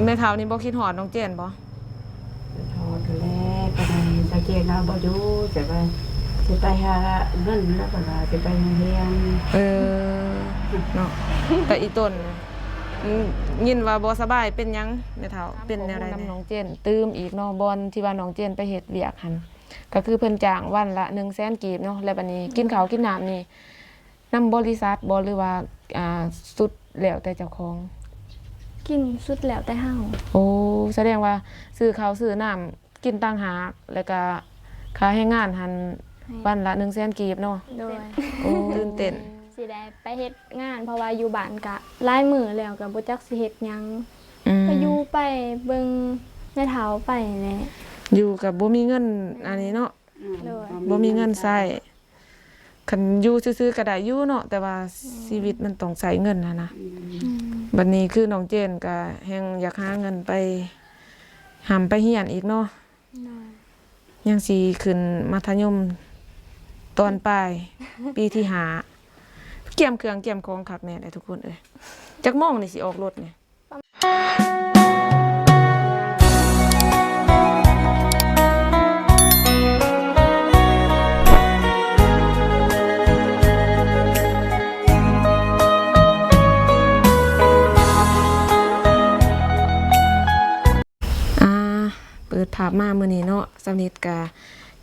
ແມ່ເຖົ້ານີ້ບໍ່ຄິດຮອດນ້ອງເຈນບໍ່? ຄິດຮອດແຫຼະ ປານໃດ ສາວເຈນລາວບໍ່ຢູ່ ແຕ່ວ່າຊິໄປຫາເງິນ ລາວກໍວ່າຊິໄປໂຮງຮຽນ. ເອີ ເນາະ ແຕ່ອີ່ຕົນນະ ອືມ ຍິນວ່າບໍ່ສະບາຍ ເປັນຫຍັງແມ່ເຖົ້າ? ເປັນແນວໃດແດ່? ນຳນ້ອງເຈນຕື່ມອີກເນາະ ບ່ອນທີ່ວ່ານ້ອງເຈນໄປເຮັດວຽກຫັ້ນ ກໍຄືເພິ່ນຈ້າງວັນລະໜຶ່ງແສນກີບເນາະ ແລ້ວບັດນີ້ກິນເຂົ້າກິນນ້ຳນີ້ ນຳບໍລິສັດບໍ່ ຫຼືວ່າ ອ່າ ສຸດແລ້ວແຕ່ເຈົ້າຂອງ? ກິນສຸດແລ້ວແຕ່ເຮົາ. ໂອ້ ສະແດງວ່າຊື້ເຂົ້າຊື້ນ້ຳກິນຕ່າງຫາກ ແລ້ວກະຄ່າແຮງງານຫັ້ນ ໃຫ້ ວັນລະໜຶ່ງແສນກີບເນາະ. ໂດຍ. ໂອ້ ຕື່ນເຕັ້ນ ຊິໄດ້ໄປເຮັດງານ ເພາະວ່າຢູ່ບ້ານກະຫຼາຍມື້ແລ້ວ ກະບໍ່ຈັກຊິເຮັດຫຍັງ. ອືມ ກະຢູ່ໄປເບິ່ງແມ່ເຖົ້າໄປແຫຼະ. ຢູ່ກະບໍ່ມີເງິນອັນນີ້ເນາະ. ອືມ ໂດຍ. ບໍ່ມີເງິນໃຊ້. ຄັນຢູ່ຊື່ໆກໍໄດ້ຢູ່ເນາະ ແຕ່ວ່າ ແມ່ນ ຊີວິດມັນຕ້ອງໃຊ້ເງິນຫັ້ນນະ. ອືມ ອືມ ບັດນີ້ຄືນ້ອງເຈນກໍແຮ່ງຢາກຫາເງິນໄປຮ່ຳໄປຮຽນອີກເນາະ. ໂດຍ. ຍັງຊິຂຶ້ນມັດທະຍົມຕອນປາຍ ປີທີຫ້າ. ກຽມເຄື່ອງກຽມຂອງຄັກແນ່ແຫຼະທຸກຄົນເອີຍ. ຈັກໂມງນີ້ຊິອອກລົດນີ້? ອ່າ ເປີດພາບມາມື້ນີ້ເນາະ ສາວນິດກະ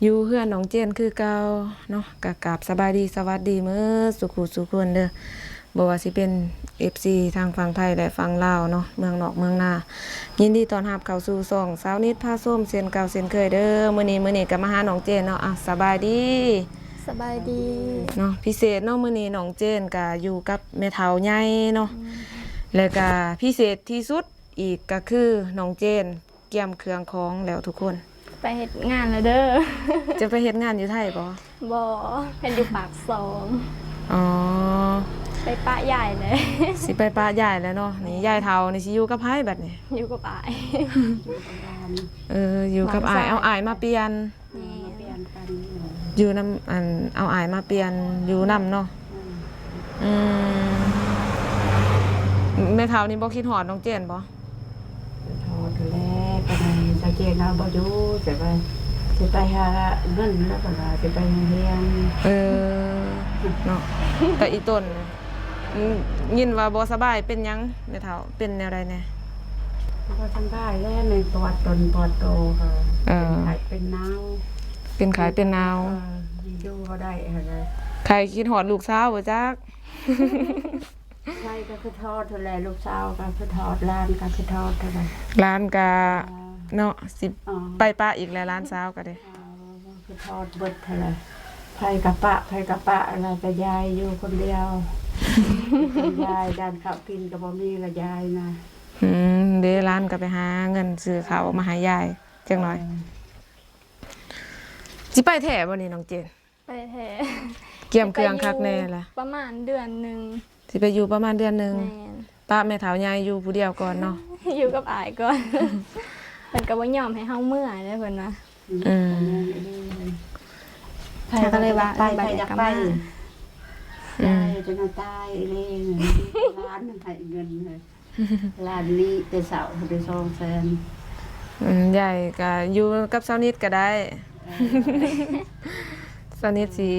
ຢູ່ເຮືອນນ້ອງເຈນຄືເກົ່າເນາະ ກະກາບສະບາຍດີສະຫວັດດີເໝິດສູ່ຄູ່ສູ່ຄົນເດີ. ບໍ່ວ່າຊິເປັນເອັຟຊີທາງຝັ່ງໄທ ແລະ ຝັ່ງລາວເນາະ ເມືອງນອກເມືອງນາ ຍິນດີຕ້ອນຮັບເຂົ້າສູ່ຊ່ອງສາວນິດພາຊົມເຊັ່ນເກົ່າເຊັ່ນເຄີຍເດີ. ມື້ນີ້ ມື້ນີ້ກໍມາຫານ້ອງເຈນເນາະ. ອ່ະ ສະບາຍດີ. ສະບາຍດີເນາະ. ພິເສດເນາະ ມື້ນີ້ນ້ອງເຈນກໍຢູ່ກັບແມ່ເຖົ້າໃຫຍ່ເນາະ. ອືມ ແລ້ວກໍພິເສດທີ່ສຸດອີກກໍຄືນ້ອງເຈນ ກຽມເຄື່ອງຂອງແລ້ວທຸກຄົນ. ໄປເຮັດງານແລ້ວເດີ. ຈະໄປເຮັດງານຢູ່ໄທບໍ່? ບໍ່ ເຮັດຢູ່ປາກຊ່ອງ. ອໍ ໄປປະຍາຍແຫຼະ. ຊິໄປປະຍາຍແລ້ວເນາະ. ນີ້ ແມ່ນ ຍາຍເຖົ້ານີ້ຊິຢູ່ກັບໃຜບັດນີ້? ຢູ່ກັບອ້າຍ. ເອີ ຢູ່ກັບອ້າຍ. ນ້ອງຊາຍ. ເອົາອ້າຍມາປ່ຽນ. ແມ່ນ ຢູ່ນຳ ອັນ ເອົາອ້າຍມາປ່ຽນຢູ່ນຳເນາະ. ອືມ ອືມ ແມ່ເຖົ້ານີ້ບໍ່ຄິດຮອດນ້ອງເຈນບໍ່? ຄິດຮອດແຫຼະ ປານໃດ ສາວເຈນລາວບໍ່ຢູ່ ແຕ່ວ່າຊິໄປຫາເງິນ ລາວກໍວ່າຊິໄປໂຮງຮຽນ. ເອີ ເນາະ ແຕ່ອີ່ຕົນນະ ອືມ ຍິນວ່າບໍ່ສະບາຍ ເປັນຫຍັງແມ່ເຖົ້າ? ເປັນແນວໃດແດ່? ບໍ່ສະບາຍແຫຼະ ແມ່ນປວດຕົນປວດໂຕ ກໍ ເອີ ເປັນໄຂ້ເປັນໜາວ. ເປັນໄຂ້ເປັນໜາວ. ເອີ ຢູ່ບໍ່ໄດ້ຫັ້ນແຫຼະ. ໄຂ້ຄິດຮອດລູກສາວບໍ່ຈັກ? ໄຂ້ກໍຄິດຮອດຫັ້ນແຫຼະ ລູກສາວກໍຄິດຮອດ ຫຼານກໍຄິດຮອດຫັ້ນແຫຼະ. ຫຼານກໍ ອ່າ ເນາະ ຊິ ອໍ ໄປປະອີກແຫຼະ ຫຼານສາວກໍເດ້. ຄິດຮອດເບິດຫັ້ນແຫຼະ ໃຜກໍປະ ໃຜກໍປະ ແລ້ວກໍຍາຍຢູ່ຄົນດຽວ. ຍາຍ ດ້ານເຂົ້າກິນກໍບໍ່ມີລະຍາຍນະ. ອືມ ເດ້ ຫຼານກໍໄປຫາເງິນຊື້ເຂົ້າມາໃຫ້ຍາຍຈັກໜ້ອຍ. ເອີ ຊິໄປແທ້ບໍ່ນີ້ນ້ອງເຈນ? ໄປແທ້. ກຽມເຄື່ອງຄັກແນ່ລະ. ປະມານເດືອນໜຶ່ງ. ຊິໄປຢູ່ປະມານເດືອນໜຶ່ງ. ແມ່ນ. ປະແມ່ເຖົ້າໃຫຍ່ຢູ່ຜູ້ດຽວກ່ອນເນາະ. ຢູ່ກັບອ້າຍກ່ອນ. ເພິ່ນກໍບໍ່ຍອມໃຫ້ເຮົາເມືອເດ້ ເພິ່ນວ່າ. ອືມ ເຮົາກໍເລີຍວ່າ ເອີ ບັດໃດກໍມາ. ອືມ ຍາຍຈົນຕາຍເລີຍ ຫຼານໃຫ້ເງິນ ຫຼານນີ້ແຕ່ເຊົ້າໄດ້ສອງແສນ. ອືມ ຍາຍກໍຢູ່ກັບສາວນິດກໍໄດ້. ເອີ ສາວນິດຊິ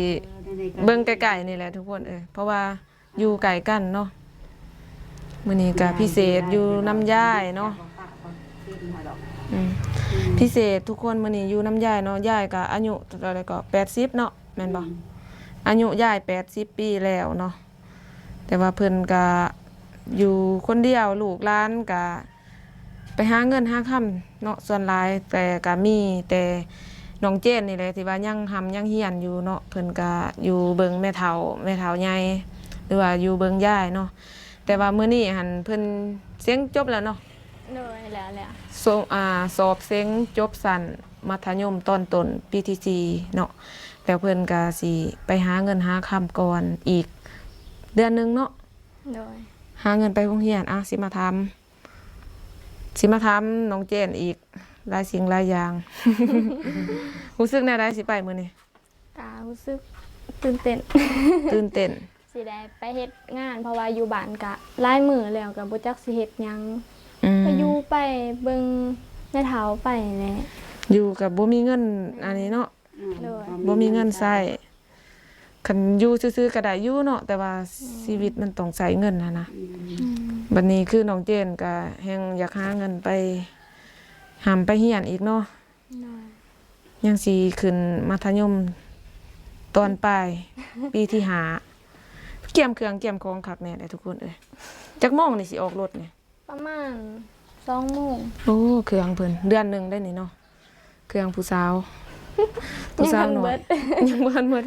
ເອີ ເບິ່ງໃກ້ໆນີ້ແຫຼະທຸກຄົນເອີຍ ເພາະວ່າ ຢູ່ໃກ້ກັນເນາະ. ມື້ນີ້ກໍພິເສດຢູ່ນຳຍາຍເນາະ. ອືມ ອືມ ພິເສດທຸກຄົນ ມື້ນີ້ຢູ່ນຳຍາຍເນາະ. ຍາຍກໍອາຍຸເທົ່າໃດກໍ ແປດສິບເນາະ ແມ່ນບໍ່? ອືມ ອາຍຸຍາຍແປດສິບປີແລ້ວເນາະ ແຕ່ວ່າເພິ່ນກໍຢູ່ຄົນດຽວ ລູກຫຼານກໍ ໄປຫາເງິນຫາຄຳເນາະ ສ່ວນຫຼາຍ ແຕ່ກະມີແຕ່ນ້ອງເຈນນີ້ແຫຼະ ທີ່ວ່າຍັງຮ່ຳຍັງຮຽນຢູ່ເນາະ. ເພິ່ນກະຢູ່ເບິ່ງແມ່ເຖົ້າ ແມ່ເຖົ້າໃຫຍ່ ຫຼືວ່າຢູ່ເບິ່ງຍາຍເນາະ. ແຕ່ວ່າມື້ນີ້ຫັ້ນເພິ່ນເສັງຈົບແລ້ວເນາະ. ໂດຍ ແລ້ວ ແລ້ວ ສອບ ອ່າ ສອບເສັງຈົບຊັ້ນມັດທະຍົມຕອນຕົ້ນປີທີສີ່ເນາະ. ແລ້ວເພິ່ນກະຊິໄປຫາເງິນຫາຄຳກ່ອນອີກເດືອນໜຶ່ງເນາະ. ໂດຍ ຫາເງິນໄປໂຮງຮຽນ. ອ່າ ຊິມາຖາມ ຊິມາຖາມນ້ອງເຈນອີກຫຼາຍສິ່ງຫຼາຍຢ່າງ. ຮູ້ສຶກແນວໃດຊິໄປມື້ນີ້? ກະຮູ້ສຶກຕື່ນເຕັ້ນ ຕື່ນເຕັ້ນ ຊິໄດ້ໄປເຮັດງານ ເພາະວ່າຢູ່ບ້ານກະຫຼາຍມື້ແລ້ວ ກະບໍ່ຈັກຊິເຮັດຫຍັງ. ອືມ ກໍຢູ່ໄປເບິ່ງແມ່ເຖົ້າໄປແຫຼະ ຢູ່ກໍບໍ່ມີເງິນອັນນີ້ເນາະ ອືມ ໂດຍ ບໍ່ມີເງິນໃຊ້ ຄັນຢູ່ຊື່ໆກໍໄດ້ຢູ່ເນາະ ແຕ່ວ່າ ແມ່ນ ຊີວິດມັນຕ້ອງໃຊ້ເງິນຫັ້ນນະ ອືມ ອືມ ບັດນີ້ຄືນ້ອງເຈນກໍແຮ່ງຢາກຫາເງິນໄປຮ່ຳໄປຮຽນອີກເນາະ ໂດຍ ຍັງຊິຂຶ້ນມັດທະຍົມຕອນປາຍ ປີທີຫ້າ ກຽມເຄື່ອງກຽມຂອງຄັກແນ່ແຫຼະທຸກຄົນເອີຍ ຈັກໂມງນີ້ຊິອອກລົດນີ້? ປະມານສອງໂມງ ໂອ້ ເຄື່ອງເພິ່ນ ເດືອນໜຶ່ງໄດ້ນີ້ເນາະ ເຄື່ອງຜູ້ສາວ ຜູ້ສາວນ້ອຍ ຍັງບໍ່ທັນເບິດ ຍັງບໍ່ທັນເບິດ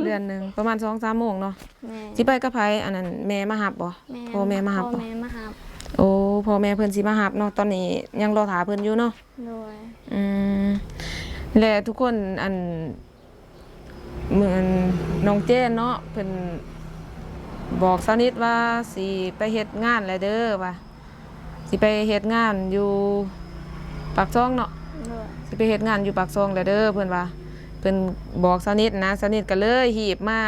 ເດືອນໜຶ່ງປະມານສອງສາມໂມງເນາະ ແມ່ນ ຊິໄປກັບໃຜ ອັນນັ້ນແມ່ມາຮັບບໍ່? ແມ່ນ ພໍ່ແມ່ມາຮັບບໍ່? ພໍ່ແມ່ມາຮັບ ໂອ້ ພໍ່ແມ່ເພິ່ນຊິມາຮັບເນາະ ຕອນນີ້ຍັງລໍຖ້າເພິ່ນຢູ່ເນາະ ໂດຍ ອືມ ແລະທຸກຄົນ ອັນ ເໝືອນນ້ອງເຈນເນາະ ເພິ່ນບອກສາວນິດວ່າຊິໄປເຮັດງານແລ້ວເດີ ວ່າຊິໄປເຮັດງານຢູ່ປາກຊ່ອງເນາະ ໂດຍ ຊິໄປເຮັດງານຢູ່ປາກຊ່ອງແລ້ວເດີ ເພິ່ນວ່າ ເພິ່ນບອກສາວນິດນະ ສາວນິດກໍເລີຍຮີບມາ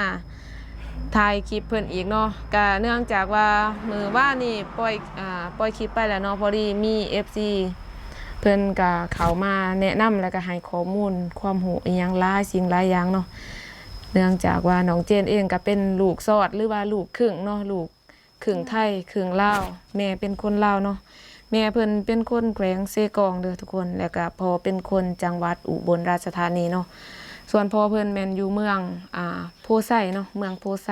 ຖ່າຍຄລິບເພິ່ນອີກເນາະ ກະເນື່ອງຈາກວ່າມື້ວານນີ້ປ່ອຍ ອ່າ ປ່ອຍຄລິບໄປແລ້ວເນາະ ພໍດີມີເອັຟຊີ ເພິ່ນກະເຂົ້າມາແນະນຳ ແລ້ວກະໃຫ້ຂໍ້ມູນຄວາມຮູ້ອີ່ຫຍັງຫຼາຍສິ່ງຫຼາຍຢ່າງເນາະ ເນື່ອງຈາກວ່ານ້ອງເຈນເອງກະເປັນລູກຊອດ ຫຼືວ່າລູກຄຶ່ງເນາະ ລູກຄຶ່ງໄທ ໂດຍ ຄຶ່ງລາວ ແມ່ເປັນຄົນລາວເນາະ ແມ່ເພິ່ນເປັນຄົນແຂວງເຊກອງເດີທຸກຄົນ ແລ້ວກະພໍ່ເປັນຄົນຈັງຫວັດອຸບົນລາຊະທານີເນາະ ສ່ວນພໍ່ເພິ່ນແມ່ນຢູ່ເມືອງ ອ່າ ໂພໄຊເນາະ ເມືອງໂພໄຊ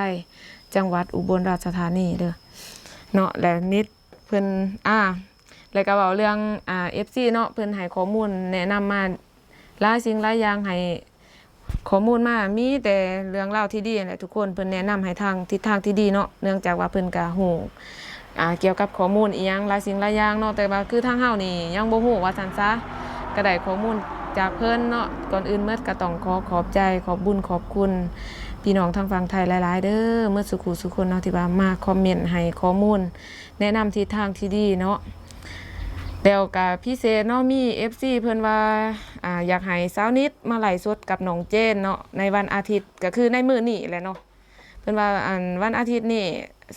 ຈັງຫວັດອຸບົນລາຊະທານີເດີເນາະ ແລະນິດ ເພິ່ນ ອ່າ ແລ້ວກໍເວົ້າເລື່ອງ ອ່າ ເອັຟຊີເນາະ ເພິ່ນໃຫ້ຂໍ້ມູນແນະນຳມາຫຼາຍສິ່ງຫຼາຍຢ່າງ ໃຫ້ຂໍ້ມູນມາ ມີແຕ່ເລື່ອງລາວທີ່ດີຫັ້ນແຫຼະທຸກຄົນ ເພິ່ນແນະນຳໃຫ້ທາງທິດທາງທີ່ດີເນາະ ເນື່ອງຈາກວ່າເພິ່ນກໍຮູ້ ອ່າ ກ່ຽວກັບຂໍ້ມູນອີ່ຫຍັງຫຼາຍສິ່ງຫຼາຍຢ່າງເນາະ ແຕ່ວ່າຄືທາງເຮົານີ້ຍັງບໍ່ຮູ້ວ່າຊັ້ນຊະ ກໍໄດ້ຂໍ້ມູນຈາກເພິ່ນເນາະ ກ່ອນອື່ນໝົດກໍຕ້ອງຂໍຂອບໃຈ ຂອບບຸນຂອບຄຸນພີ່ນ້ອງທາງຝັ່ງໄທຫຼາຍໆເດີ ໝົດສູ່ຄູ່ສູ່ຄົນເນາະ ທີ່ວ່າມາຄອມເມັນໃຫ້ຂໍ້ມູນ ແນະນຳທິດທາງທີ່ດີເນາະ ແລ້ວກະພິເສດເນາະ ມີເອັຟຊີເພິ່ນວ່າ ອ່າ ຢາກໃຫ້ສາວນິດມາໄລຟ໌ສົດກັບນ້ອງເຈນເນາະ ໃນວັນອາທິດ ກໍຄືໃນມື້ນີ້ແຫຼະເນາະ ເພິ່ນວ່າ ອັນ ວັນອາທິດນີ້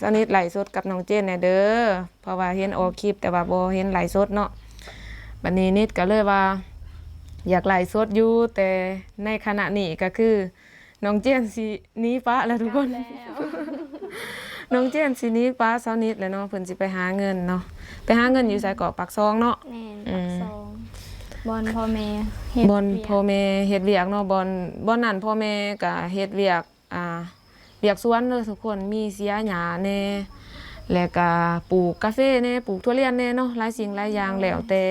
ສາວນິດໄລຟ໌ສົດກັບນ້ອງເຈນແດ່ເດີ ເພາະວ່າເຫັນອອກຄລິບ ແຕ່ວ່າບໍ່ເຫັນໄລຟ໌ສົດເນາະ ບັດນີ້ນິດກໍເລີຍວ່າ ຢາກໄລຟ໌ສົດຢູ່ ແຕ່ໃນຂະນະນີ້ກໍຄື ນ້ອງເຈນຊິໜີປະແລ້ວທຸກຄົນ ກັບແລ້ວ ນ້ອງເຈນຊິໜີປະສາວນິດແລ້ວເນາະ ເພິ່ນຊິໄປຫາເງິນເນາະ ໄປຫາເງິນຢູ່ໃສເກາະ ປາກຊ່ອງເນາະ ແມ່ນ ອືມ ປາກຊ່ອງ ບ່ອນພໍ່ແມ່ເຮັດ ບ່ອນພໍ່ແມ່ເຮັດວຽກເນາະ ບ່ອນ ບ່ອນນັ້ນພໍ່ແມ່ກະເຮັດວຽກ ອ່າ ວຽກສວນເດີທຸກຄົນ ມີເສຍຫຍ້າແດ່ ແລ້ວກະປູກກາເຟແດ່ ປູກຖົ່ວລຽນແດ່ເນາະ ຫຼາຍສິ່ງຫຼາຍຢ່າງ ແລ້ວແຕ່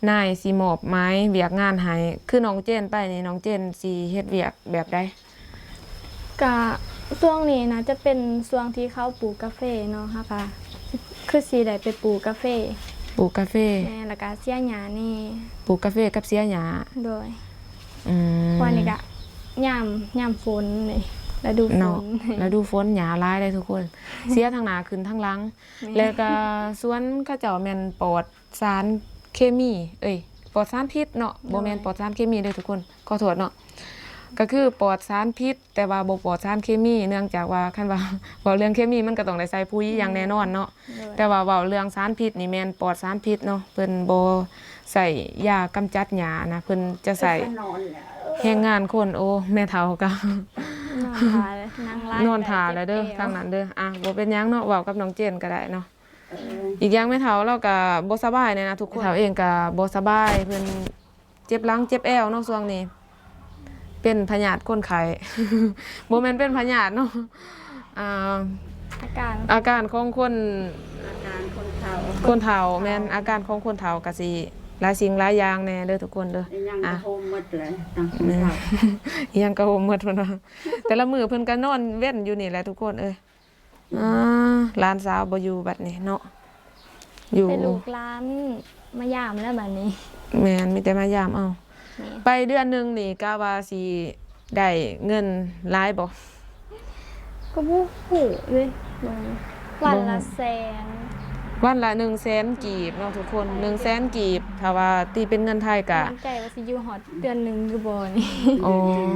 ນາຍຊິມອບໝາຍວຽກງານໃຫ້ ຄືນ້ອງເຈນໄປນີ້ ນ້ອງເຈນຊິເຮັດວຽກແບບໃດ? ກະຊ່ວງນີ້ນະ ຈະເປັນຊ່ວງທີ່ເຂົາປູກກາເຟເນາະ ເຮົາກະຄືຊິໄດ້ໄປປູກກາເຟ ປູກກາເຟ ແມ່ນ ແລ້ວກະເສຍຫຍ້າແດ່ ປູກກາເຟກັບເສຍຫຍ້າ ໂດຍ ອືມ ເພາະວ່ານີ້ກະຍາມ ຍາມຝົນນີ້ ລະດູຝົນເນາະ ລະດູຝົນຫຍ້າຫຼາຍເດ້ທຸກຄົນ ເສຍທັງໜ້າຂຶ້ນທັງຫຼັງ ແມ່ນ ແລ້ວກະສວນເຂົາເຈົ້າແມ່ນປອດ ສານເຄມີ ເອີຍ ປອດສານພິດເນາະ ໂດຍ ບໍ່ແມ່ນປອດສານເຄມີເດີທຸກຄົນ ຂໍໂທດເນາະ ກໍຄືປອດສານພິດ ແຕ່ວ່າບໍ່ປອດສານເຄມີ ເນື່ອງຈາກວ່າຄັນວ່າ ເວົ້າເລື່ອງເຄມີມັນກໍຕ້ອງໄດ້ໃສ່ປຸຍຢ່າງແນ່ນອນເນາະ ໂດຍ ແຕ່ວ່າເວົ້າເລື່ອງສານພິດນີ້ແມ່ນປອດສານພິດເນາະ ເພິ່ນບໍ່ໃສ່ຢາກຳຈັດຫຍ້ານະ ເພິ່ນຈະໃສ່ ແຮງງານຄົນ ໂອ້ ແມ່ເຖົ້າກໍ ນອນທ່າ ນັ່ງຫຼາຍ ນອນທ່າແລ້ວເດີ ເຈັບແອວ ທາງນັ້ນເດີ ອ່ະ ບໍ່ເປັນຫຍັງເນາະ ເວົ້າກັບນ້ອງເຈນກໍໄດ້ເນາະ. ເອີ ອີກຢ່າງແມ່ເຖົ້າລາວກະບໍ່ສະບາຍແດ່ນະທຸກຄົນ ແມ່ເຖົ້າເອງກະບໍ່ສະບາຍ ເພິ່ນເຈັບຫຼັງເຈັບແອວເນາະຊ່ວງນີ້ ເປັນພະຍາດຄົນໄຂ້ ບໍ່ແມ່ນເປັນພະຍາດເນາະ ອ່າ ອາການ ອາການຂອງຄົນ ອາການຄົນເຖົ້າ ຄົນເຖົ້າ ແມ່ນ ອາການຂອງຄົນເຖົ້າກະຊິຫຼາຍສິ່ງຫຼາຍຢ່າງແດ່ເດີທຸກຄົນເດີ ອີ່ຫຍັງກະໂຮມໝົດແຫຼະ ອີ່ຫຍັງກະໂຮມໝົດເພິ່ນວ່າ ແຕ່ລະມື້ເພິ່ນກະນອນເວັນຢູ່ນີ້ແຫຼະທຸກຄົນເອີຍ. ອ່າ ຫຼານສາວບໍ່ຢູ່ບັດນີ້ເນາະ ຢູ່ ແຕ່ລູກຫຼານມາຢາມແລ້ວບັດນີ້ ແມ່ນ ມີແຕ່ມາຢາມເອົາ ແມ່ນ ໄປເດືອນໜຶ່ງນີ້ກະວ່າຊິໄດ້ເງິນຫຼາຍບໍ່? ກໍບໍ່ຮູ້ເລີຍ ວັນລະແສນ ວັນລະໜຶ່ງແສນກີບເນາະທຸກຄົນ ໜຶ່ງແສນກີບ ຖ້າວ່າຕີເປັນເງິນໄທກະ ໃນໃຈວ່າຊິຢູ່ຮອດເດືອນໜຶ່ງຫຼືບໍ່ນີ້ ໂອ້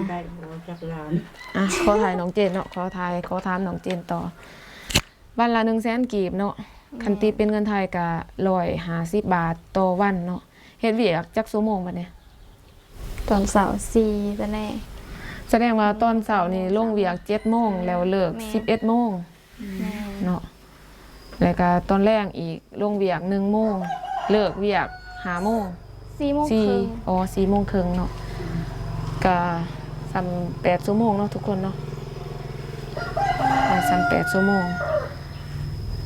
ໄດ້ບໍ່ຈັກລ້ານ. ອ່ະ ຂໍຖ່າຍນ້ອງເຈນເນາະ ຂໍຖ່າຍ ຂໍຖາມນ້ອງເຈນຕໍ່ ວັນລະໜຶ່ງແສນກີບເນາະ ຄັນຕີເປັນເງິນໄທກໍຮ້ອຍຫ້າສິບບາດຕໍ່ວັນເນາະ. ເຮັດວຽກຈັກຊົ່ວໂມງບັດນີ້? ຕອນເຊົ້າສີ່ຕອນແລງ. ສະແດງວ່າຕອນເຊົ້ານີ້ລົງວຽກເຈັດໂມງ ແລ້ວເລີກສິບເອັດໂມງ. ແມ່ນ ເນາະ ແລ້ວກະຕອນແລງອີກລົງວຽກໜຶ່ງໂມງ ເລີກວຽກຫ້າໂມງ ສີ່ໂມງເຄິ່ງ. ອໍ ສີ່ໂມງເຄິ່ງເນາະ ກະສ່ຳແປດຊົ່ວໂມງເນາະທຸກຄົນເນາະ ກະສ່ຳແປດຊົ່ວໂມງ.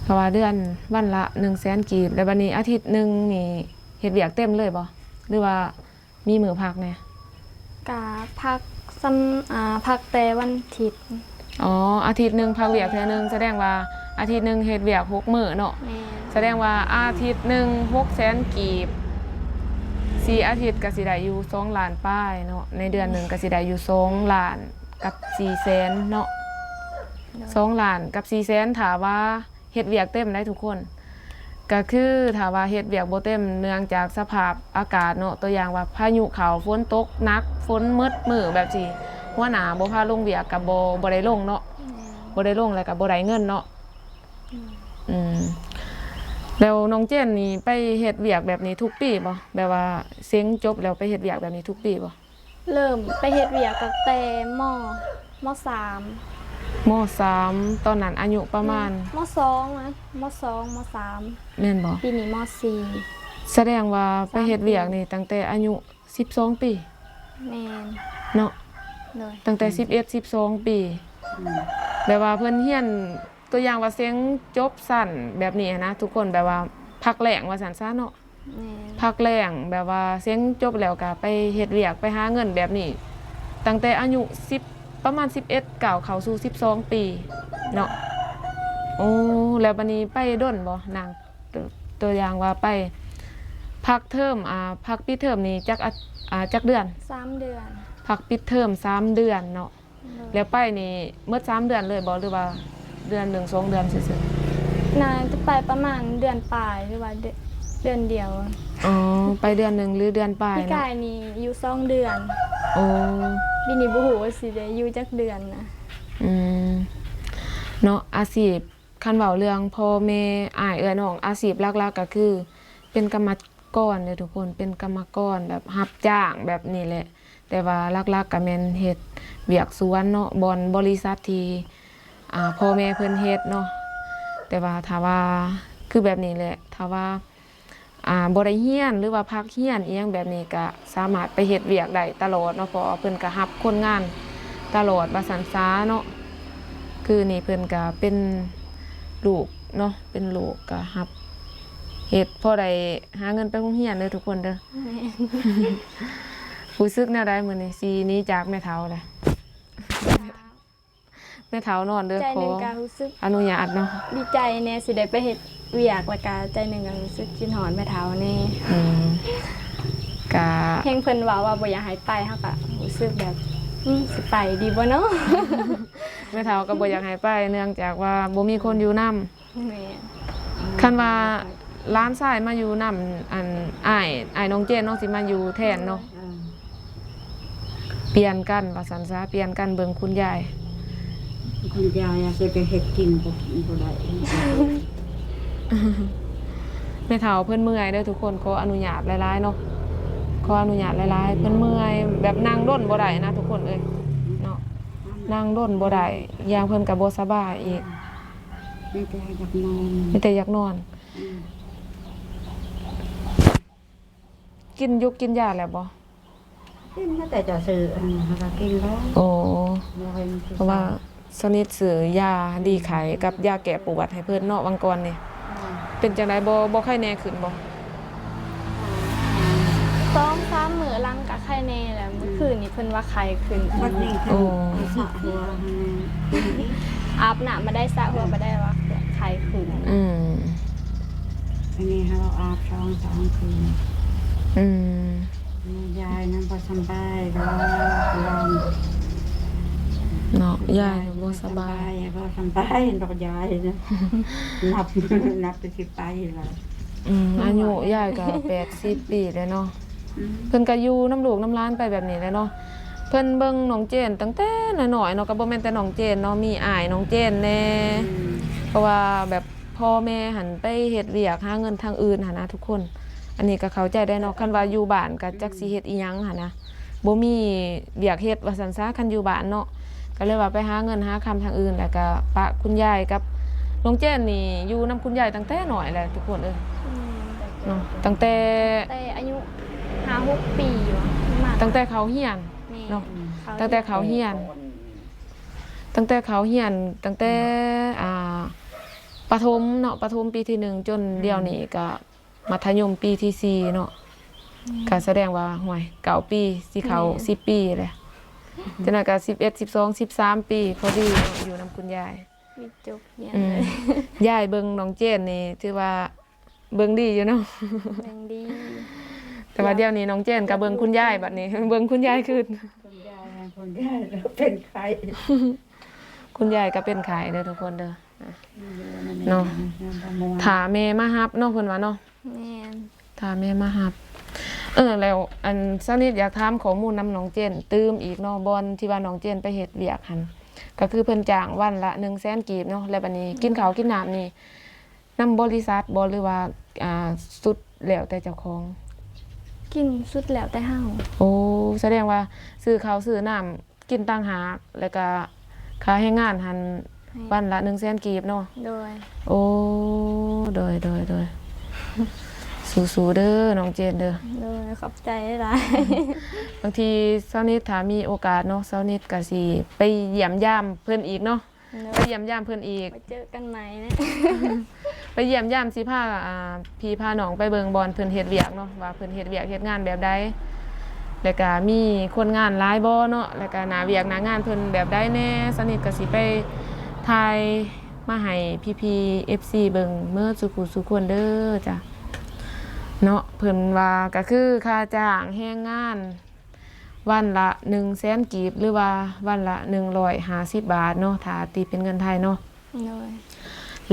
ເພາະວ່າເດືອນວັນລະໜຶ່ງແສນກີບ ແລ້ວບັດນີ້ອາທິດໜຶ່ງນີ້ເຮັດວຽກເຕັມເລີຍບໍ່ ຫຼືວ່າ ມີມື້ພັກແດ່? ກະພັກສ່ຳ ອາ ພັກແຕ່ວັນທິດ. ອໍ ອາທິດໜຶ່ງພັກວຽກເທື່ອໜຶ່ງ ສະແດງວ່າອາທິດໜຶ່ງເຮັດວຽກຫົກມື້ເນາະ. ແມ່ນ ສະແດງວ່າອາທິດໜຶ່ງຫົກແສນກີບ ສີ່ອາທິດກະຊິໄດ້ຢູ່ສອງລ້ານປາຍເນາະ ໃນເດືອນໜຶ່ງກະຊິໄດ້ຢູ່ສອງລ້ານກັບສີ່ແສນເນາະ. ໂດຍ ສອງລ້ານກັບສີ່ແສນ ຖ້າວ່າ ເຮັດວຽກເຕັມໄດ້ທຸກຄົນ ກະຄືຖ້າວ່າເຮັດວຽກບໍ່ເຕັມ ເນື່ອງຈາກສະພາບອາກາດເນາະ ຕົວຢ່າງວ່າພາຍຸເຂົ້າ ຝົນຕົກໜັກ ຝົນໝົດມື້ແບບຊີ້ ຫົວໜ້າບໍ່ພາລົງວຽກກະບໍ່ ບໍ່ໄດ້ລົງເນາະ. ແມ່ນ ບໍ່ໄດ້ລົງແລ້ວກະບໍ່ໄດ້ເງິນເນາະ. ແມ່ນ ອືມ ແລ້ວນ້ອງເຈນນີ້ໄປເຮັດວຽກແບບນີ້ທຸກປີບໍ່? ແບບວ່າເສັງຈົບແລ້ວໄປເຮັດວຽກແບບນີ້ທຸກປີບໍ່? ເລີ່ມໄປເຮັດວຽກຕັ້ງແຕ່ ມ. ມ. ສາມ. ມ. ສາມ ຕອນນັ້ນອາຍຸປະມານ ມ. ສອງນະ ມ. ສອງ ມ. ສາມ ແມ່ນບໍ່? ປີນີ້ ມ. ສີ່. ສະແດງວ່າໄປເຮັດວຽກນີ້ຕັ້ງແຕ່ອາຍຸສິບສອງປີ. ແມ່ນ ເນາະ ໂດຍ ຕັ້ງແຕ່ສິບເອັດ ສິບສອງປີ. ອືມ ແບບວ່າເພິ່ນຮຽນ ຕົວຢ່າງວ່າເສັງຈົບຊັ້ນແບບນີ້ຫັ້ນນະ ທຸກຄົນ ແບບວ່າພັກແລ້ງວ່າຊັ້ນຊະເນາະ. ແມ່ນ ພັກແລ້ງ ແບບວ່າເສັງຈົບແລ້ວກະໄປເຮັດວຽກ ໄປຫາເງິນແບບນີ້ ຕັ້ງແຕ່ອາຍຸສິບ ປະມານສິບເອັດ ກ້າວເຂົ້າສູ່ສິບສອງປີເນາະ. ໂອ້ ແລ້ວບັດນີ້ໄປດົນບໍ່? ນາງ ຕົວ ຕົວຢ່າງວ່າໄປພັກເທີມ ອາ ພັກປິດເທີມນີ້ຈັກອາ ອາ ຈັກເດືອນ? ສາມເດືອນ. ພັກປິດເທີມສາມເດືອນເນາະ. ໂດຍ ແລ້ວໄປນີ້ໝົດສາມເດືອນເລີຍບໍ່ ຫຼືວ່າເດືອນໜຶ່ງສອງເດືອນຊື່ໆ? ໜ້າຈະໄປປະມານເດືອນປາຍ ຫຼືວ່າເດືອນ ເດືອນດຽວ. ອໍ ໄປເດືອນໜຶ່ງ ຫຼືເດືອນປາຍເນາະ. ປີກາຍນີ້ຢູ່ສອງເດືອນ. ໂອ້ ປີນີ້ບໍ່ຮູ້ວ່າຊິໄດ້ຢູ່ຈັກເດືອນນະ. ອືມ ເນາະ ອາຊີບ ຄັນເວົ້າເລື່ອງພໍ່ແມ່ ອ້າຍເອື້ອຍນ້ອງ ອາຊີບຫຼັກໆກະຄືເປັນກຳມະ ກອນເດີທຸກຄົນ ເປັນກຳມະກອນແບບຮັບຈ້າງແບບນີ້ແຫຼະ ແຕ່ວ່າຫຼັກໆກະແມ່ນເຮັດວຽກສວນເນາະ ບ່ອນບໍລິສັດທີ່ ອ່າ ພໍ່ແມ່ເພິ່ນເຮັດເນາະ. ແຕ່ວ່າຖ້າວ່າຄືແບບນີ້ແຫຼະ ຖ້າວ່າ ອ່າ ບໍ່ໄດ້ຮຽນ ຫຼືວ່າພັກຮຽນອີ່ຫຍັງແບບນີ້ ກະສາມາດໄປເຮັດວຽກໄດ້ຕະຫຼອດເນາະ ເພາະວ່າເພິ່ນກະຮັບຄົນງານຕະຫຼອດວ່າຊັ້ນຊະເນາະ. ຄືນີ້ເພິ່ນກະເປັນລູກເນາະ ເປັນລູກກະຮັບ ເຮັດພໍໄດ້ຫາເງິນໄປໂຮງຮຽນເດີທຸກຄົນເດີ. ແມ່ນ ຮູ້ສຶກແນວໃດມື້ນີ້ ຊິໜີຈາກແມ່ເຖົ້າແລ້ວ? ແມ່ເຖົ້ານອນເດີ ໃຈໜຶ່ງກະຮູ້ສຶກ ຂໍອະນຸຍາດເນາະ ດີໃຈແດ່ ຊິໄດ້ໄປເຮັດວຽກ ແລ້ວກະໃຈໜຶ່ງກະຮູ້ສຶກຄິດຮອດແມ່ເຖົ້າແດ່. ອືມ ກະ ແຮງເພິ່ນເວົ້າວ່າບໍ່ຢາກໃຫ້ໄປ ເຮົາກະຮູ້ສຶກແບບ ອືມ ຊິໄປດີບໍ່ເນາະ? ແມ່ເຖົ້າກໍບໍ່ຢາກໃຫ້ໄປ ເນື່ອງຈາກວ່າບໍ່ມີຄົນຢູ່ນຳ. ແມ່ນ ຄັນວ່າຫຼານຊາຍມາຢູ່ນຳ ອັນ ອ້າຍ ອ້າຍນ້ອງເຈນເນາະ ຊິມາຢູ່ແທນເນາະ. ເອີ ປ່ຽນກັນວ່າຊັ້ນຊະ ປ່ຽນກັນເບິ່ງຄຸນຍາຍ. ຄຸນຍາຍອາດຈະໄປເຮັດກິນບໍ່ ບໍ່ໄດ້. ແມ່ເຖົ້າເພິ່ນເມື່ອຍເດີທຸກຄົນ ຂໍອະນຸຍາດຫຼາຍໆເນາະ ຂໍອະນຸຍາດຫຼາຍໆ ເພິ່ນເມື່ອຍ ແບບນັ່ງດົນບໍ່ໄດ້ນະທຸກຄົນເອີຍເນາະ ນັ່ງດົນບໍ່ໄດ້ ຢ່າງເພິ່ນກະບໍ່ສະບາຍອີກ. ມີແຕ່ຢາກນອນ ມີແຕ່ຢາກນອນ. ອືມ ກິນຢູກກິນຢາແລ້ວບໍ່? ກິນມາແຕ່ຈະຊື້ ອັນນີ້ເຮົາກໍກິນແລ້ວ. ໂອ້ ເພາະວ່າສະນິດຊື້ຢາດີໄຂ້ກັບຢາແກ້ປວດໃຫ້ເພິ່ນເນາະ ຫວ່າງກ່ອນນີ້. ອືມ ເປັນຈັ່ງໃດ ບໍ່ ບໍ່ໄຂ້ແນ່ຂຶ້ນບໍ່? ສອງສາມມື້ຫຼັງກະໄຂ້ແນ່ແລ້ວ ມື້ຄືນນີ້ເພິ່ນວ່າໄຂ້ຂຶ້ນອີກ. ໂອ້ ອາບນ້ຳມາໄດ້ ສະຫົວມາໄດ້ວ່າໄຂ້ຂຶ້ນ. ອືມ ອັນນີ້ເຮົາອາບສອງສາມຄືນ. ອືມ ຍາຍນຳບໍ່ສຳບາຍດອກ ເນາະ ຍາຍບໍ່ສະບາຍ ຍາຍບໍ່ສຳບາຍດອກ ຍາຍນະ ນັບ ນັບ ຊິໄປແລ້ວ. ອືມ ອາຍຸຍາຍກໍແປດສິບປີແລ້ວເນາະ. ອືມ ເພິ່ນກໍຢູ່ນຳລູກນຳຫຼານໄປແບບນີ້ແຫຼະເນາະ. ເພິ່ນເບິ່ງນ້ອງເຈນຕັ້ງແຕ່ນ້ອຍໆເນາະ ກໍບໍ່ແມ່ນແຕ່ນ້ອງເຈນເນາະ ມີອ້າຍນ້ອງເຈນແດ່. ອືມ ເພາະວ່າແບບ ພໍ່ແມ່ຫັ້ນໄປເຮັດວຽກຫາເງິນທາງອື່ນຫັ້ນນະທຸກຄົນ. ອັນນີ້ກໍເຂົ້າໃຈໄດ້ເນາະ ຄັນວ່າຢູ່ບ້ານກໍຈັກຊິເຮັດອີ່ຫຍັງຫັ້ນນະ ບໍ່ມີວຽກເຮັດວ່າຊັ້ນຊະ ຄັນຢູ່ບ້ານເນາະ. ກໍເລີຍວ່າໄປຫາເງິນຫາຄຳທາງອື່ນ ແລ້ວກໍປະຄຸນຍາຍກັບນ້ອງເຈນນີ້ຢູ່ນຳຄຸນຍາຍຕັ້ງແຕ່ນ້ອຍແຫຼະທຸກຄົນເອີຍ ອືມ ເນາະ ຕັ້ງແຕ່ ແຕ່ອາຍຸຫ້າຫົກປີຢູ່ ປະມານ ຕັ້ງແຕ່ເຂົ້າຮຽນ ແມ່ນ ເນາະ ອືມ ເຂົ້າ ຕັ້ງແຕ່ເຂົ້າຮຽນ ຮຽນ ຕັ້ງແຕ່ເຂົ້າຮຽນ ຕັ້ງແຕ່ ອືມ ອ່າ ປະຖົມເນາະ ປະຖົມປີທີໜຶ່ງ ຈົນ ອືມ ດຽວນີ້ກໍມັດທະຍົມປີທີສີ່ເນາະ ແມ່ນ ກໍສະແດງວ່າ ຫ້ວຍ ເກົ້າປີ ຊິເຂົ້າ ແມ່ນ ສິບປີແລ້ວ ອືມ ຈັ່ງນັ້ນກໍສິບເອັດ ສິບສອງ ສິບສາມປີພໍດີເນາະ ຢູ່ນຳຄຸນຍາຍ ມີຈົບຮຽນ ອືມ ເລີຍ ຍາຍເບິ່ງນ້ອງເຈນນີ້ຖືວ່າ ເບິ່ງດີຢູ່ເນາະ ເບິ່ງດີ ແຕ່ວ່າດຽວນີ້ນ້ອງເຈນກໍເບິ່ງຄຸນຍາຍບັດນີ້ ເບິ່ງຄຸນຍາຍຄືນ ຄຸນຍາຍ ຄຸນຍາຍເປັນໄຂ້ ຄຸນຍາຍກໍເປັນໄຂ້ເດີທຸກຄົນເດີ ເນາະ ຖ້າແມ່ມາຮັບເນາະ ເພິ່ນວ່າເນາະ ແມ່ນ ຖ້າແມ່ມາຮັບ. ເອີ ແລ້ວ ອັນ ສາວນິດຢາກຖາມຂໍ້ມູນນຳນ້ອງເຈນຕື່ມອີກເນາະ ບ່ອນທີ່ວ່ານ້ອງເຈນໄປເຮັດວຽກຫັ້ນ ກໍຄືເພິ່ນຈ້າງວັນລະໜຶ່ງແສນກີບເນາະ ແລ້ວບັດນີ້ ອືມ ກິນເຂົ້າກິນນ້ຳນີ້ ນຳບໍລິສັດບໍ່ ຫຼືວ່າ ອ່າ ສຸດແລ້ວແຕ່ເຈົ້າຂອງ? ກິນສຸດແລ້ວແຕ່ເຮົາ. ໂອ້ ສະແດງວ່າຊື້ເຂົ້າຊື້ນ້ຳກິນຕ່າງຫາກ ແລ້ວກະຄ່າແຮງງານຫັ້ນ ໃຫ້ ວັນລະໜຶ່ງແສນກີບເນາະ? ໂດຍ. ໂອ້ ໂດຍ ໂດຍ ໂດຍ ສູ້ໆເດີນ້ອງເຈນເດີ. ໂດຍ ຂອບໃຈຫຼາຍ. ບາງທີສາວນິດຖ້າມີໂອກາດເນາະ ສາວນິດກະຊິໄປຢ້ຽມຢາມເພິ່ນອີກເນາະ. ໂດຍ. ໄປຢ້ຽມຢາມເພິ່ນອີກ ໄປເຈີກັນໃໝ່ນະ ໄປຢ້ຽມຢາມ ຊິພາ ອ່າ ພີ່ພານ້ອງໄປເບິ່ງບ່ອນເພິ່ນເຮັດວຽກເນາະ ວ່າເພິ່ນເຮັດວຽກເຮັດງານແບບໃດ ແລ້ວກະມີຄົນງານຫຼາຍບໍ່ເນາະ ແລ້ວກະໜ້າວຽກໜ້າງານເພິ່ນແບບໃດແດ່. ສາວນິດກໍຊິໄປຖ່າຍມາໃຫ້ພີ່ໆ ເອັຟຊີ ເບິ່ງເໝິດສູ່ຜູ້ສູ່ຄົນເດີຈ້າເນາະ. ເພິ່ນວ່າກໍຄືຄ່າຈ້າງແຮງງານ ວັນລະໜຶ່ງແສນກີບ ຫຼືວ່າວັນລະໜຶ່ງຮ້ອຍຫ້າສິບບາດເນາະ ຖ້າຕີເປັນເງິນໄທເນາະ. ໂດຍ.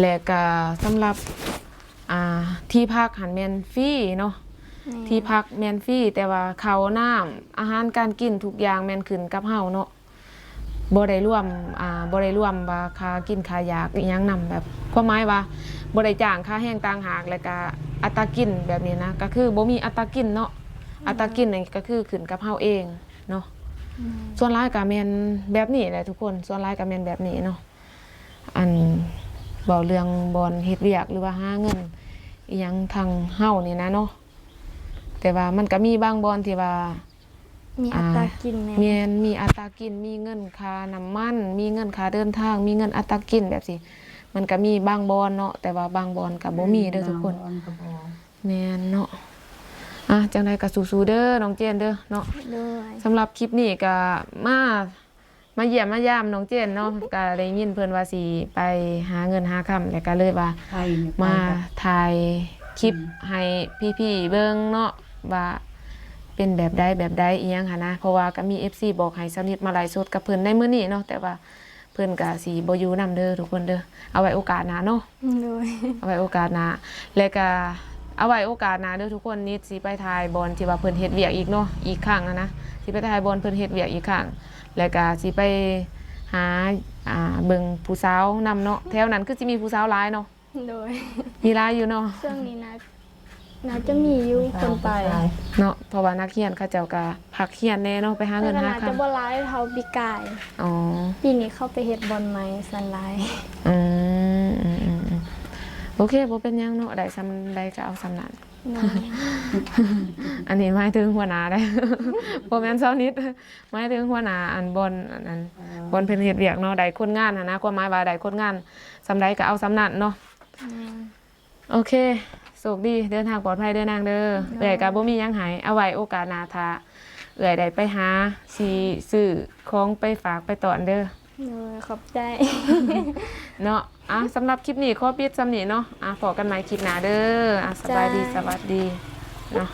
ແລະກະສຳລັບ ອ່າ ທີ່ພັກຫັ້ນແມ່ນຟຣີເນາະ. ແມ່ນ. ທີ່ພັກແມ່ນຟຣີ ແຕ່ວ່າເຂົ້ານ້ຳ ອາຫານການກິນທຸກຢ່າງແມ່ນຂຶ້ນກັບເຮົາເນາະ ບໍ່ໄດ້ລວມ ອ່າ ບໍ່ໄດ້ລວມວ່າຄ່າກິນຄ່າຢາກອີ່ຫຍັງນຳ ແບບຄວາມໝາຍວ່າບໍ່ໄດ້ຈ້າງຄ່າແຮງຕ່າງຫາກ ແລ້ວກະອັດຕາກິນແບບນີ້ນະ ກໍຄືບໍ່ມີອັດຕາກິນເນາະ. ແມ່ນ. ອັດຕາກິນນີ້ກໍຄືຂຶ້ນກັບເຮົາເອງເນາະ. ແມ່ນ. ສ່ວນຫຼາຍກໍແມ່ນແບບນີ້ແຫຼະທຸກຄົນ ສ່ວນຫຼາຍກໍແມ່ນແບບນີ້ເນາະ. ອັນ ເວົ້າເລື່ອງບ່ອນເຮັດວຽກ ຫຼືວ່າຫາເງິນອີ່ຫຍັງທາງເຮົານີ້ນະເນາະ ແຕ່ວ່າມັນກໍມີບາງບ່ອນທີ່ວ່າ ມີອັດຕາ ອ່າ ກິນແດ່. ແມ່ນ ມີອັດຕາກິນ ມີເງິນຄ່ານ້ຳມັນ ມີເງິນຄ່າເດີນທາງ ມີເງິນອັດຕາກິນແບບຊີ້ ມັນກໍມີບາງບ່ອນເນາະ ແຕ່ວ່າບາງບ່ອນກໍບໍ່ມີເດີທຸກຄົນ. ບາງບ່ອນກໍບໍ່ ແມ່ນເນາະ. ອ່າ ຈັ່ງໃດກໍສູ້ໆເດີນ້ອງເຈນເດີເນາະ. ໂດຍ. ສຳລັບຄລິບນີ້ກໍມາ ມາຢ້ຽມມາຢາມນ້ອງເຈນເນາະ ກໍໄດ້ຍິນເພິ່ນວ່າຊິໄປຫາເງິນຫາຄຳ ແລ້ວກໍເລີຍວ່າ ໄປນີ້ ມາ ໄປກັບ ຖ່າຍຄລິບ ອືມ ໃຫ້ພີ່ໆເບິ່ງເນາະ ວ່າເປັນແບບໃດແບບໃດອີ່ຫຍັງຫັ້ນນະ ເພາະວ່າກໍມີເອັຟຊີບອກໃຫ້ສາວນິດມາໄລຟ໌ສົດກັບເພິ່ນໃນມື້ນີ້ເນາະ ແຕ່ວ່າເພິ່ນກໍຊິບໍ່ຢູ່ນຳເດີທຸກຄົນເດີ ເອົາໄວ້ໂອກາດໜ້າເນາະ. ໂດຍ. ເອົາໄວ້ໂອກາດໜ້າ ແລ້ວກະເອົາໄວ້ໂອກາດໜ້າເດີທຸກຄົນ ນິດຊິໄປຖ່າຍບ່ອນທີ່ວ່າເພິ່ນເຮັດວຽກອີກເນາະ ອີກຄັ້ງຫັ້ນນະ ຊິໄປຖ່າຍບ່ອນເພິ່ນເຮັດວຽກອີກຄັ້ງ ແລ້ວກະຊິໄປຫາ ອ່າ ເບິ່ງຜູ້ສາວນຳເນາະ ແຖວນັ້ນຄືຊິມີຜູ້ສາວຫຼາຍເນາະ. ໂດຍ. ມີຫຼາຍຢູ່ເນາະ ຊ່ວງນີ້ນະ ໜ້າຈະມີຢູ່ຄົນໄປ ເນາະ ເພາະວ່ານັກຮຽນເຂົາເຈົ້າກໍພັກຮຽນແດ່ເນາະ ໄປຫາເງິນຫາຄຳ ແຕ່ກໍໜ້າຈະບໍ່ຫຼາຍເທົ່າປີກາຍ. ອໍ ປີນີ້ເຂົາໄປເຮັດບ່ອນໃໝ່ສ່ວນຫຼາຍ. ອືມ ອືມ ອືມ ອືມ ໂອເຄ ບໍ່ເປັນຫຍັງເນາະ ໄດ້ສ່ຳໃດກໍເອົາສ່ຳນັ້ນ. ໂດຍ. ອັນນີ້ໝາຍເຖິງຫົວໜ້າເດ້ ບໍ່ແມ່ນຊາວນິດ ໝາຍເຖິງຫົວໜ້າ ອັນ ບ່ອນ ອັນ ອັນ ເອີ ບ່ອນເພິ່ນເຮັດວຽກເນາະ ໄດ້ຄົນງານຫັ້ນນະ ຄວາມໝາຍວ່າໄດ້ຄົນງານສ່ຳໃດກໍເອົາສ່ຳນັ້ນເນາະ. ແມ່ນ. ໂອເຄ ໂຊກດີ ເດີນທາງປອດໄພເດີນາງເດີ. ໂດຍ. ເອື້ອຍກໍບໍ່ມີຫຍັງໃຫ້ ເອົາໄວ້ໂອກາດໜ້າ ຖ້າເອື້ອຍໄດ້ໄປຫາ ຊິຊື້ຂອງໄປຝາກໄປຕ້ອນເດີ. ໂດຍ ຂອບໃຈ ເນາະ. ອ່ະ ສຳລັບຄລິບນີ້ຂໍປິດສ່ຳນີ້ເນາະ. ອ່ະ ພໍ້ກັນໃໝ່ຄລິບໜ້າເດີ. ອ່ະ ສະບາຍດີ ສະຫວັດດີເນາະ.